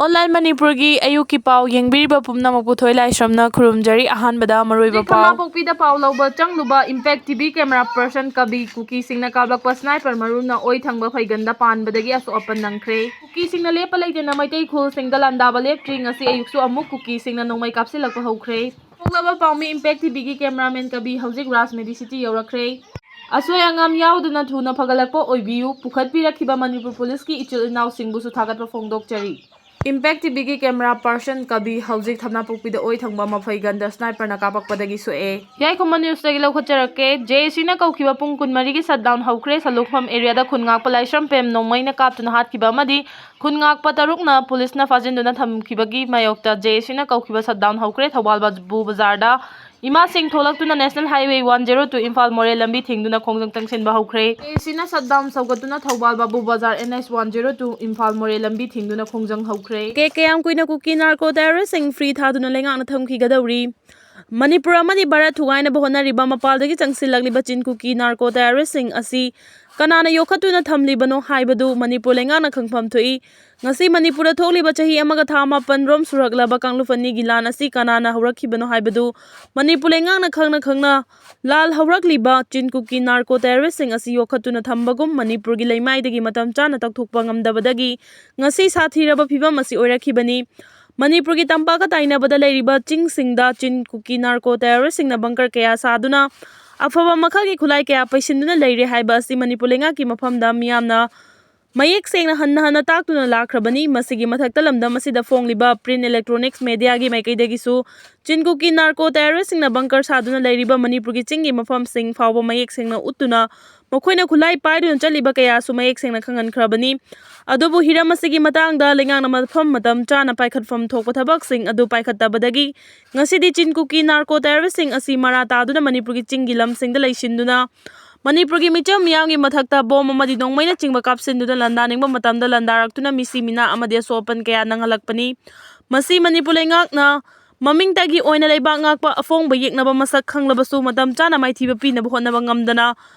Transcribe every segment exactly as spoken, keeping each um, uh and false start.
Online ꯃꯅꯤꯄꯨꯔꯒꯤ ꯑꯌꯨꯛꯀꯤ ꯄꯥꯎ ꯌꯦꯡꯕꯤꯔꯤꯕ ꯄꯨꯝꯅꯃꯛꯄꯨ ꯊꯣꯏ ꯂꯥꯏꯁ꯭ꯔꯝꯅ ꯈꯨꯔꯨꯝꯖꯔꯤ꯫ ꯑꯍꯥꯟꯕꯗ ꯃꯔꯨꯑꯣꯏꯕ ꯍꯧꯖꯤꯛ ꯄꯥꯎ꯫ ꯈꯥꯡꯉꯕꯣꯛꯄꯤꯗ ꯄꯥꯎ ꯂꯧꯕ ꯆꯪꯂꯨꯕ Impact T V camera person ꯀꯕꯤ ꯀꯨꯀꯤꯁꯤꯡꯅ ꯀꯥꯞꯂꯛꯄ sniper ꯃꯔꯨꯅ ꯑꯣꯏ ꯊꯪꯕ ꯐꯩꯒꯟꯗ ꯄꯥꯟꯕꯗꯒꯤ ꯑꯁꯣꯛ ꯑꯄꯟ ꯅꯪꯈ꯭ꯔꯦ꯫ ꯀꯨꯀꯤꯁꯤꯡꯅ ꯂꯦꯞꯄ ꯂꯩꯇꯅ ꯃꯩꯇꯩ ꯈꯨꯜꯁꯤꯡꯗ ꯂꯥꯟꯗꯥꯕ ꯂꯦꯞꯇ꯭ꯔꯤ꯫ ꯉꯁꯤ ꯑꯌꯨꯛꯁꯨ ꯑꯃꯨꯛ ꯀꯨꯀꯤꯁꯤꯡꯅ ꯅꯣꯡꯃꯩ ꯀꯥꯞꯁꯤꯜꯂꯛꯄ ꯍꯧꯈ꯭ꯔꯦ꯫ ꯊꯣꯛꯂꯕ ꯄꯥꯎꯃꯤ Impact T V ꯒꯤ cameraman ꯀꯕꯤ ꯍꯧꯖꯤꯛ ꯔꯥꯖ Medicity ꯌꯧꯔꯛꯈ꯭ꯔꯦ꯫ ꯑꯁꯣꯏ ꯑꯉꯥꯝ ꯌꯥꯎꯗꯅ ꯊꯨꯅ ꯐꯒꯠꯂꯛꯄ ꯑꯣꯏꯕꯤꯌꯨ꯫ ꯄꯨꯈꯠꯄꯤꯔꯛꯈꯤꯕ ꯃꯅꯤꯄꯨꯔ ꯄꯨꯂꯤꯁꯀꯤ ꯏꯆꯤꯜ ꯏꯅꯥꯎꯁꯤꯡꯕꯨꯁꯨ ꯊꯥꯒꯠꯄ ꯐꯣꯡꯗꯣꯛꯆꯔꯤ꯫ Impact T V ꯒꯤ camera person ꯀꯕꯤ ꯍꯧꯖꯤꯛ ꯊꯝꯅꯥꯄꯣꯛꯄꯤꯗ ꯑꯣꯏ ꯊꯪꯕ ꯃꯐꯩꯒꯟꯗ sniper ꯅ ꯀꯥꯞꯄꯛꯄꯗꯒꯤ ꯁꯣꯛꯑꯦ꯫ ꯌꯥꯏꯈꯣꯝꯕ news ꯇꯒꯤ ꯂꯧꯈꯠꯆꯔꯛꯀꯦ꯫ J A C ꯅ ꯀꯧꯈꯤꯕ ꯄꯨꯡ ꯀꯨꯟꯃꯔꯤꯒꯤ shutdown ꯍꯧꯈ꯭ꯔꯦ꯫ ꯁꯂꯨꯛꯐꯝ area ꯗ ꯈꯨꯟ ꯉꯥꯛꯄ ꯂꯥꯏꯁ꯭ꯔꯝ ꯄꯦꯝ ꯅꯣꯡꯃꯩꯅ ꯀꯥꯞꯇꯨꯅ ꯍꯥꯠꯈꯤꯕ ꯑꯃꯗꯤ ꯈꯨꯟ ꯉꯥꯛꯄ ꯇꯔꯨꯛꯅ ꯄꯨꯂꯤꯁꯅ ꯐꯥꯖꯤꯟꯗꯨꯅ ꯊꯝꯈꯤꯕꯒꯤ ꯃꯥꯌꯣꯛꯇ J A C ꯅ ꯀꯧꯈꯤꯕ shutdown ꯍꯧꯈ꯭ꯔꯦ꯫ ꯊꯧꯕꯥꯜ ꯕꯥꯕꯨ ꯕꯖꯥꯔꯗ ꯏꯃꯥꯁꯤꯡ ꯊꯣꯛꯂꯛꯇꯨꯅ National Highway one zero two Imphal ꯃꯣꯔꯦ ꯂꯝꯕꯤ ꯊꯤꯡꯗꯨꯅ ꯈꯣꯡꯖꯪ ꯆꯪꯁꯤꯟꯕ ꯍꯧꯈ꯭ꯔꯦ꯫ J A C ꯅ shutdown ꯁꯧꯒꯠꯇꯨꯅ ꯊꯧꯕꯥꯜ ꯕꯥꯕꯨ ꯕꯖꯥꯔ N H one zero two Imphal ꯃꯣꯔꯦ ꯂꯝꯕꯤ ꯊꯤꯡꯗꯨꯅ ꯈꯣꯡꯖꯪ ꯍꯧꯈ꯭ꯔꯦ꯫ ꯀꯦ-, ꯀꯌꯥꯝ ꯀꯨꯏꯅ ꯀꯨꯀꯤ narco terrorist ꯁꯤꯡ free ꯊꯥꯗꯨꯅ ꯂꯩꯉꯥꯛꯅ ꯊꯝꯈꯤꯒꯗꯧꯔꯤ? ꯃꯅꯤꯄꯨꯔ ꯑꯃꯗꯤ ꯚꯥꯔꯠ ꯊꯨꯒꯥꯏꯅꯕ ꯍꯣꯠꯅꯔꯤꯕ ꯃꯄꯥꯟꯗꯒꯤ ꯆꯪꯁꯤꯜꯂꯛꯂꯤꯕ ꯆꯤꯟ ꯀꯨꯀꯤ narco terrorist ꯁꯤꯡ ꯑꯁꯤ ꯀꯅꯥꯅ ꯌꯣꯛꯈꯠꯇꯨꯅ ꯊꯝꯂꯤꯕꯅꯣ ꯍꯥꯏꯕꯗꯨ ꯃꯅꯤꯄꯨꯔ ꯂꯩꯉꯥꯛꯅ ꯈꯪꯐꯝ ꯊꯣꯛꯏ꯫ ꯉꯁꯤ ꯃꯅꯤꯄꯨꯔꯗ ꯊꯣꯛꯂꯤꯕ ꯆꯍꯤ ꯑꯃꯒ ꯊꯥ ꯃꯥꯄꯟ ꯔꯣꯝ ꯁꯨꯔꯛꯂꯕ ꯀꯥꯡꯂꯨꯞ ꯑꯅꯤꯒꯤ ꯂꯥꯟ ꯑꯁꯤ ꯀꯅꯥꯅ ꯍꯧꯔꯛꯈꯤꯕꯅꯣ ꯍꯥꯏꯕꯗꯨ ꯃꯅꯤꯄꯨꯔ ꯂꯩꯉꯥꯛꯅ ꯈꯪꯅ ꯈꯪꯅ ꯂꯥꯜ ꯍꯧꯔꯛꯂꯤꯕ ꯆꯤꯟ ꯀꯨꯀꯤ narco terrorist ꯁꯤꯡ ꯑꯁꯤ ꯌꯣꯛꯈꯠꯇꯨꯅ ꯊꯝꯕꯒꯨꯝ ꯃꯅꯤꯄꯨꯔꯒꯤ ꯂꯩꯃꯥꯏꯗꯒꯤ ꯃꯇꯝ ꯆꯥꯅ ꯇꯧꯊꯣꯛꯄ ꯉꯝꯗꯕꯗꯒꯤ ꯉꯁꯤ ꯁꯥꯊꯤꯔꯕ ꯐꯤꯕꯝ ꯑꯁꯤ ꯑꯣꯏꯔꯛꯈꯤꯕꯅꯤ꯫ ꯃꯅꯤꯄꯨꯔꯒꯤ ꯇꯝꯄꯥꯛꯀ ꯇꯥꯏꯅꯕꯗ ꯂꯩꯔꯤꯕ ꯆꯤꯡꯁꯤꯡꯗ ꯆꯤꯟ ꯀꯨꯀꯤ narco terrorist ꯁꯤꯡꯅ bunker ꯀꯌꯥ ꯁꯥꯗꯨꯅ ꯑꯐꯕ ꯃꯈꯜꯒꯤ ꯈꯨꯠꯂꯥꯏ ꯀꯌꯥ ꯄꯩꯁꯤꯟꯗꯨꯅ ꯂꯩꯔꯦ ꯍꯥꯏꯕ ꯑꯁꯤ ꯃꯅꯤꯄꯨꯔ ꯂꯩꯉꯥꯛꯀꯤ ꯃꯐꯝꯗ ꯃꯤꯌꯥꯝꯅ ꯃꯌꯦꯛ ꯁꯦꯡꯅ ꯍꯟꯅ ꯍꯟꯅ ꯇꯥꯛꯇꯨꯅ ꯂꯥꯛꯈ꯭ꯔꯕꯅꯤ꯫ ꯃꯁꯤꯒꯤ ꯃꯊꯛꯇ ꯂꯝꯗꯝ ꯑꯁꯤꯗ ꯐꯣꯡꯂꯤꯕ print electronics media ꯒꯤ ꯃꯥꯏꯀꯩꯗꯒꯤꯁꯨ ꯆꯤꯟ ꯀꯨꯀꯤ narco terrorist ꯁꯤꯡꯅ bunker ꯁꯥꯗꯨꯅ ꯂꯩꯔꯤꯕ ꯃꯅꯤꯄꯨꯔꯒꯤ ꯆꯤꯡꯒꯤ ꯃꯐꯝꯁꯤꯡ ꯐꯥꯎꯕ ꯃꯌꯦꯛ ꯁꯦꯡꯅ ꯎꯠꯇꯨꯅ ꯃꯈꯣꯏꯅ ꯈꯨꯠꯂꯥꯏ ꯄꯥꯏꯗꯨꯅ ꯆꯠꯂꯤꯕ ꯀꯌꯥꯁꯨ ꯃꯌꯦꯛ ꯁꯦꯡꯅ ꯈꯪꯍꯟꯈ꯭ꯔꯕꯅꯤ꯫ ꯑꯗꯨꯕꯨ ꯍꯤꯔꯝ ꯑꯁꯤꯒꯤ ꯃꯇꯥꯡꯗ ꯂꯩꯉꯥꯛꯅ ꯃꯐꯝ ꯃꯇꯝ ꯆꯥꯅ ꯄꯥꯏꯈꯠꯐꯝ ꯊꯣꯛꯄ ꯊꯕꯛꯁꯤꯡ ꯑꯗꯨ ꯄꯥꯏꯈꯠꯇꯕꯗꯒꯤ ꯉꯁꯤꯗꯤ ꯆꯤꯟ ꯀꯨꯀꯤ narco terrorist ꯁꯤꯡ ꯑꯁꯤ ꯃꯔꯥ ꯇꯥꯗꯨꯅ ꯃꯅꯤꯄꯨꯔꯒꯤ ꯆꯤꯡꯒꯤ ꯂꯝꯁꯤꯡꯗ ꯂꯩꯁꯤꯟꯗꯨꯅ ꯃꯅꯤꯄꯨꯔꯒꯤ ꯃꯤꯆꯝ ꯃꯤꯌꯥꯝꯒꯤ ꯃꯊꯛꯇ bomb ꯑꯃꯗꯤ ꯅꯣꯡꯃꯩꯅꯆꯤꯡꯕ ꯀꯥꯞꯁꯤꯟꯗꯨꯅ ꯂꯥꯟꯗꯥꯅꯤꯡꯕ ꯃꯇꯝꯗ ꯂꯥꯟꯗꯥꯔꯛꯇꯨꯅ ꯃꯤꯁꯤ ꯃꯤꯅꯥ ꯑꯃꯗꯤ ꯑꯁꯣꯛ ꯑꯄꯟ ꯀꯌꯥ ꯅꯪꯍꯜꯂꯛꯄꯅꯤ꯫ ꯃꯁꯤ ꯃꯅꯤꯄꯨꯔ ꯂꯩꯉꯥꯛꯅ ꯃꯃꯤꯡꯇꯒꯤ ꯑꯣꯏꯅ ꯂꯩꯕꯥꯛ ꯉꯥꯛꯄ ꯑꯐꯣꯡꯕ ꯌꯦꯛꯅꯕ ꯃꯁꯛ ꯈꯪꯂꯕꯁꯨ ꯃꯇꯝ ꯆꯥꯅ ꯃꯥꯏꯊꯤꯕ ꯄꯤꯅꯕ ꯍꯣꯠꯅꯕ ꯉꯝꯗꯅ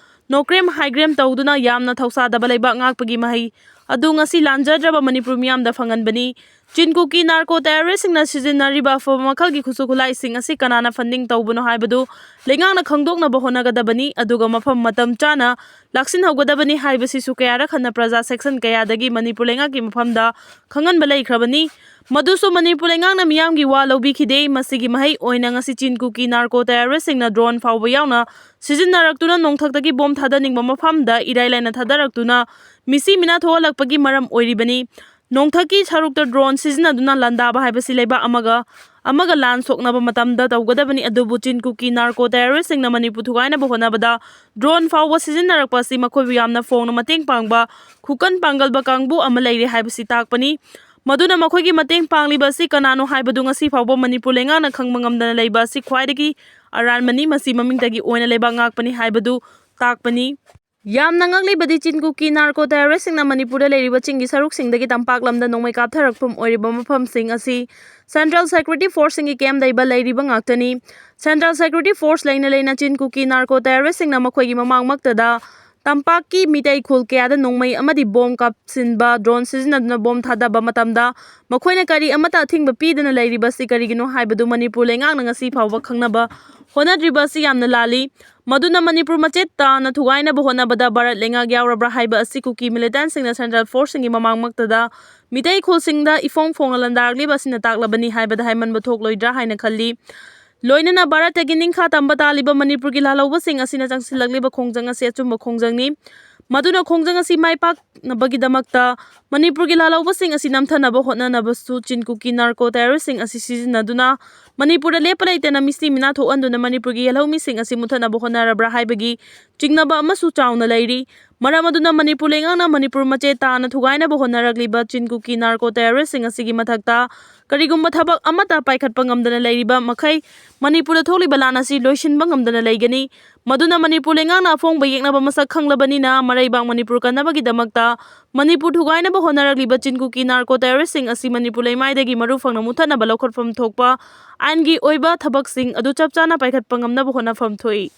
ꯅꯣꯀ꯭ꯔꯦꯝ ꯍꯥꯏꯒ꯭ꯔꯦꯝ ꯇꯧꯗꯨꯅ ꯌꯥꯝꯅ ꯊꯧꯁꯥꯗꯕ ꯂꯩꯕꯥꯛ ꯉꯥꯛꯄꯒꯤ ꯃꯍꯩ ꯑꯗꯨ ꯉꯁꯤ ꯂꯥꯟꯖꯗ꯭ꯔꯕ ꯃꯅꯤꯄꯨꯔ ꯃꯤꯌꯥꯝꯗ ꯐꯪꯍꯟꯕꯅꯤ꯫ ꯆꯤꯟ ꯀꯨꯀꯤ ꯅꯥꯔꯀꯣ ꯇꯦꯔꯣꯔꯤꯁ꯭ꯠꯁꯤꯡꯅ ꯁꯤꯖꯤꯟꯅꯔꯤꯕ ꯑꯐꯕ ꯃꯈꯜꯒꯤ ꯈꯨꯠꯁꯨ ꯈꯨꯠꯂꯥꯏꯁꯤꯡ ꯑꯁꯤ ꯀꯅꯥꯅ ꯐꯟꯗꯤꯡ ꯇꯧꯕꯅꯣ ꯍꯥꯏꯕꯗꯨ ꯂꯩꯉꯥꯛꯅ ꯈꯪꯗꯣꯛꯅꯕ ꯍꯣꯠꯅꯒꯗꯕꯅꯤ, ꯑꯗꯨꯒ ꯃꯐꯝ ꯃꯇꯝ ꯆꯥꯅ ꯂꯥꯛꯁꯤꯟꯍꯧꯒꯗꯕꯅꯤ ꯍꯥꯏꯕꯁꯤꯁꯨ ꯀꯌꯥꯔꯛ ꯍꯟꯅ ꯄ꯭ꯔꯖꯥ ꯁꯦꯛꯁꯟ ꯀꯌꯥꯗꯒꯤ ꯃꯅꯤꯄꯨꯔ ꯂꯩꯉꯥꯛꯀꯤ ꯃꯐꯝꯗ ꯈꯪꯍꯟꯕ ꯂꯩꯈ꯭ꯔꯕꯅꯤ꯫ ꯃꯗꯨꯁꯨ ꯃꯅꯤꯄꯨꯔ ꯂꯩꯉꯥꯛꯅ ꯃꯤꯌꯥꯝꯒꯤ ꯋꯥ ꯂꯧꯕꯤꯈꯤꯗꯦ꯫ ꯃꯁꯤꯒꯤ ꯃꯍꯩ ꯑꯣꯏꯅ ꯉꯁꯤ ꯆꯤꯟ ꯀꯨꯀꯤ ꯅꯥꯔꯀꯣ ꯇꯦꯔꯣꯔꯤꯁ꯭ꯠꯁꯤꯡꯅ ꯗ꯭ꯔꯣꯟ ꯐꯥꯎꯕ ꯌꯥꯎꯅ ꯁꯤꯖꯤꯟꯅꯔꯛꯇꯨꯅ ꯅꯣꯡꯊꯛꯇꯒꯤ ꯕꯣꯝ ꯊꯥꯗꯅꯤꯡꯕ ꯃꯐꯝꯗ ꯏꯔꯥꯏ ꯂꯥꯏꯅ ꯊꯥꯗꯔꯛꯇꯨꯅ ꯃꯤꯁꯤ ꯃꯤꯅꯥ ꯊꯣꯛꯍꯜꯂꯛꯄꯒꯤ ꯃꯔꯝ ꯑꯣꯏꯔꯤꯕꯅꯤ꯫ ꯅꯣꯡꯊꯛꯀꯤ ꯁꯔꯨꯛꯇ ꯗ꯭ꯔꯣꯟ ꯁꯤꯖꯤꯟꯅꯗꯨꯅ ꯂꯥꯟꯗꯥꯕ ꯍꯥꯏꯕꯁꯤ ꯂꯩꯕꯥꯛ ꯑꯃꯒ ꯑꯃꯒ ꯂꯥꯟ ꯁꯣꯛꯅꯕ ꯃꯇꯝꯗ ꯇꯧꯒꯗꯕꯅꯤ꯫ ꯑꯗꯨꯕꯨ ꯆꯤꯟ ꯀꯨꯀꯤ ꯅꯥꯔꯀꯣ ꯇꯦꯔꯣꯔꯤꯁ꯭ꯠꯁꯤꯡꯅ ꯃꯅꯤꯄꯨꯔ ꯊꯨꯒꯥꯏꯅꯕ ꯍꯣꯠꯅꯕꯗ ꯗ꯭ꯔꯣꯟ ꯐꯥꯎꯕ ꯁꯤꯖꯤꯟꯅꯔꯛꯄ ꯑꯁꯤ ꯃꯈꯣꯏꯕꯨ ꯌꯥꯝꯅ ꯐꯣꯡꯅ ꯃꯇꯦꯡ ꯄꯥꯡꯕ ꯈꯨꯀꯟ ꯄꯥꯡꯒꯜꯕ ꯀꯥꯡꯕꯨ ꯑꯃ ꯂꯩꯔꯦ ꯍꯥꯏꯕꯁꯤ ꯇꯥꯛꯄꯅꯤ꯫ ꯃꯗꯨꯅ ꯃꯈꯣꯏꯒꯤ ꯃꯇꯦꯡ ꯄꯥꯡꯂꯤꯕ ꯑꯁꯤ ꯀꯅꯥꯅꯣ ꯍꯥꯏꯕꯗꯨ ꯉꯁꯤ ꯐꯥꯎꯕ ꯃꯅꯤꯄꯨꯔ ꯂꯩꯉꯥꯛꯅ ꯈꯪꯕ ꯉꯝꯗꯅ ꯂꯩꯕ ꯑꯁꯤ ꯈ꯭ꯋꯥꯏꯗꯒꯤ ꯑꯔꯥꯟꯕꯅꯤ꯫ ꯃꯁꯤ ꯃꯃꯤꯡꯇꯒꯤ ꯑꯣꯏꯅ ꯂꯩꯕꯥꯛ ꯉꯥꯛꯄꯅꯤ ꯍꯥꯏꯕꯗꯨ ꯇꯥꯛꯄꯅꯤ꯫ ꯌꯥꯝꯅ ꯉꯛꯂꯤꯕꯗꯤ ꯆꯤꯟ ꯀꯨꯀꯤ ꯅꯥꯔꯀꯣ ꯇꯦꯔꯣꯔꯤꯁ꯭ꯠꯁꯤꯡꯅ ꯃꯅꯤꯄꯨꯔꯗ ꯂꯩꯔꯤꯕ ꯆꯤꯡꯒꯤ ꯁꯔꯨꯛꯁꯤꯡꯗꯒꯤ ꯇꯝꯄꯥꯛ ꯂꯝꯗ ꯅꯣꯡꯃꯩ ꯀꯥꯞꯊꯔꯛꯐꯝ ꯑꯣꯏꯔꯤꯕ ꯃꯐꯝꯁꯤꯡ ꯑꯁꯤ ꯁꯦꯟꯇ꯭ꯔꯦꯜ ꯁꯦꯀ꯭ꯌꯨꯔꯤꯇꯤ ꯐꯣꯔꯁꯁꯤꯡꯒꯤ ꯀꯦꯝꯞ ꯂꯩꯕ ꯂꯩꯔꯤꯕ ꯉꯥꯛꯇꯅꯤ꯫ ꯁꯦꯟꯇ꯭ꯔꯦꯜ ꯁꯦꯀ꯭ꯌꯨꯔꯤꯇꯤ ꯐꯣꯔꯁ ꯂꯩꯅ ꯂꯩꯅ ꯆꯤꯟ ꯀꯨꯀꯤ ꯅꯥꯔꯀꯣ ꯇꯦꯔꯣꯔꯤꯁ꯭ꯠꯁꯤꯡꯅ ꯃꯈꯣꯏꯒꯤ ꯃꯃꯥꯡꯃꯛꯇꯗ ꯇꯝꯄꯥꯛꯀꯤ ꯃꯤꯇꯩ ꯈꯨꯜ ꯀꯌꯥꯗ ꯅꯣꯡꯃꯩ ꯑꯃꯗꯤ ꯕꯣꯝ ꯀꯥꯞꯁꯤꯟꯕ, ꯗ꯭ꯔꯣꯟ ꯁꯤꯖꯤꯟꯅꯗꯨꯅ ꯕꯣꯝ ꯊꯥꯗꯕ ꯃꯇꯝꯗ ꯃꯈꯣꯏꯅ ꯀꯔꯤ ꯑꯃꯠꯇ ꯑꯊꯤꯡꯕ ꯄꯤꯗꯅ ꯂꯩꯔꯤꯕ ꯑꯁꯤ ꯀꯔꯤꯒꯤꯅꯣ ꯍꯥꯏꯕꯗꯨ ꯃꯅꯤꯄꯨꯔ ꯂꯩꯉꯥꯛꯅ ꯉꯁꯤ ꯐꯥꯎꯕ ꯈꯪꯅꯕ ꯍꯣꯠꯅꯗ꯭ꯔꯤꯕ ꯑꯁꯤ ꯌꯥꯝꯅ ꯂꯥꯜꯂꯤ꯫ ꯃꯗꯨꯅ ꯃꯅꯤꯄꯨꯔ ꯃꯆꯦꯠ ꯇꯥꯅ ꯊꯨꯒꯥꯏꯅꯕ ꯍꯣꯠꯅꯕꯗ ꯚꯥꯔꯠ ꯂꯩꯉꯥꯛ ꯌꯥꯎꯔꯕ꯭ꯔꯥ ꯍꯥꯏꯕ ꯑꯁꯤ ꯀꯨꯀꯤ ꯃꯤꯂꯤꯇꯦꯟꯠꯁꯤꯡꯅ ꯁꯦꯟꯇ꯭ꯔꯦꯜ ꯐꯣꯔꯁꯁꯤꯡꯒꯤ ꯃꯃꯥꯡꯃꯛꯇꯗ ꯃꯤꯇꯩ ꯈꯨꯜꯁꯤꯡꯗ ꯏꯐꯣꯡ ꯐꯣꯡꯅ ꯂꯥꯟꯗꯥꯔꯛꯂꯤꯕ ꯑꯁꯤꯅ ꯇꯥꯛꯂꯕꯅꯤ ꯍꯥꯏꯕꯗ ꯍꯥꯏꯃꯟꯕ ꯊꯣꯛꯂꯣꯏꯗ꯭ꯔꯥ ꯍꯥꯏꯅ ꯈꯜꯂꯤ꯫ ꯂꯣꯏꯅꯅ ꯚꯥꯔꯠꯇꯒꯤ ꯅꯤꯡꯈꯥ ꯇꯝꯕ ꯇꯥꯜꯂꯤꯕ ꯃꯅꯤꯄꯨꯔꯒꯤ ꯂꯥꯜꯍꯧꯕꯁꯤꯡ ꯑꯁꯤꯅ ꯆꯪꯁꯤꯜꯂꯛꯂꯤꯕ ꯈꯣꯡꯖꯪ ꯑꯁꯤ ꯑꯆꯨꯝꯕ ꯈꯣꯡꯖꯪꯅꯤ꯫ ꯃꯗꯨꯅ ꯈꯣꯡꯖꯪ ꯑꯁꯤ ꯃꯥꯏ ꯄꯥꯛꯅꯕꯒꯤꯗꯃꯛꯇ ꯃꯅꯤꯄꯨꯔꯒꯤ ꯂꯥꯜꯍꯧꯕꯁꯤꯡ ꯑꯁꯤ ꯅꯝꯊꯅꯕ ꯍꯣꯠꯅꯅꯕꯁꯨ ꯆꯤꯟ ꯀꯨꯀꯤ ꯅꯥꯔꯀꯣ ꯇꯦꯔꯣꯔꯤꯁ꯭ꯠꯁꯤꯡ ꯑꯁꯤ ꯁꯤꯖꯤꯟꯅꯗꯨꯅ ꯃꯅꯤꯄꯨꯔꯗ ꯂꯦꯞꯄ ꯂꯩꯇꯅ ꯃꯤꯁꯤ ꯃꯤꯅꯥ ꯊꯣꯛꯍꯟꯗꯨꯅ ꯃꯅꯤꯄꯨꯔꯒꯤ ꯌꯦꯜꯍꯧꯃꯤꯁꯤꯡ ꯑꯁꯤ ꯃꯨꯊꯠꯅꯕ ꯍꯣꯠꯅꯔꯕ꯭ꯔꯥ ꯍꯥꯏꯕꯒꯤ ꯆꯤꯡꯅꯕ ꯑꯃꯁꯨ ꯆꯥꯎꯅ ꯂꯩꯔꯤ꯫ ꯃꯔꯝ ꯑꯗꯨꯅ ꯃꯅꯤꯄꯨꯔ ꯂꯩꯉꯥꯛꯅ ꯃꯅꯤꯄꯨꯔ ꯃꯆꯦꯠ ꯇꯥꯅ ꯊꯨꯒꯥꯏꯅꯕ ꯍꯣꯠꯅꯔꯛꯂꯤꯕ ꯆꯤꯟ ꯀꯨꯀꯤ ꯅꯥꯔꯀꯣ ꯇꯦꯔꯣꯔꯤꯁ꯭ꯠꯁꯤꯡ ꯑꯁꯤꯒꯤ ꯃꯊꯛꯇ ꯀꯔꯤꯒꯨꯝꯕ ꯊꯕꯛ ꯑꯃꯠꯇ ꯄꯥꯏꯈꯠꯄ ꯉꯝꯗꯅ ꯂꯩꯔꯤꯕ ꯃꯈꯩ ꯃꯅꯤꯄꯨꯔꯗ ꯊꯣꯛꯂꯤꯕ ꯂꯥꯟ ꯑꯁꯤ ꯂꯣꯏꯁꯤꯟꯕ ꯉꯝꯗꯅ ꯂꯩꯒꯅꯤ꯫ ꯃꯗꯨꯅ ꯃꯅꯤꯄꯨꯔ ꯂꯩꯉꯥꯛꯅ ꯑꯐꯣꯡꯕ ꯌꯦꯛꯅꯕ ꯃꯁꯛ ꯈꯪꯂꯕꯅꯤꯅ ꯃꯔꯩꯕꯥꯛ ꯃꯅꯤꯄꯨꯔ ꯀꯟꯅꯕꯒꯤꯗꯃꯛꯇ ꯃꯅꯤꯄꯨꯔ ꯊꯨꯒꯥꯏꯅꯕ ꯍꯣꯠꯅꯔꯛꯂꯤꯕ ꯆꯤꯟ ꯀꯨꯀꯤ ꯅꯥꯔꯀꯣ ꯇꯦꯔꯣꯔꯤꯁ꯭ꯠꯁꯤꯡ ꯑꯁꯤ ꯃꯅꯤꯄꯨꯔ ꯂꯩꯃꯥꯏꯗꯒꯤ ꯃꯔꯨ ꯐꯪꯅ ꯃꯨꯊꯠꯅꯕ ꯂꯧꯈꯠꯐꯝ ꯊꯣꯛꯄ ꯑꯥꯏꯟꯒꯤ ꯑꯣꯏꯕ ꯊꯕꯛꯁꯤꯡ ꯑꯗꯨ ꯆꯞ ꯆꯥꯅ ꯄꯥꯏꯈꯠꯄ ꯉꯝꯅꯕ ꯍꯣꯠꯅꯐꯝ ꯊꯣꯛꯏ꯫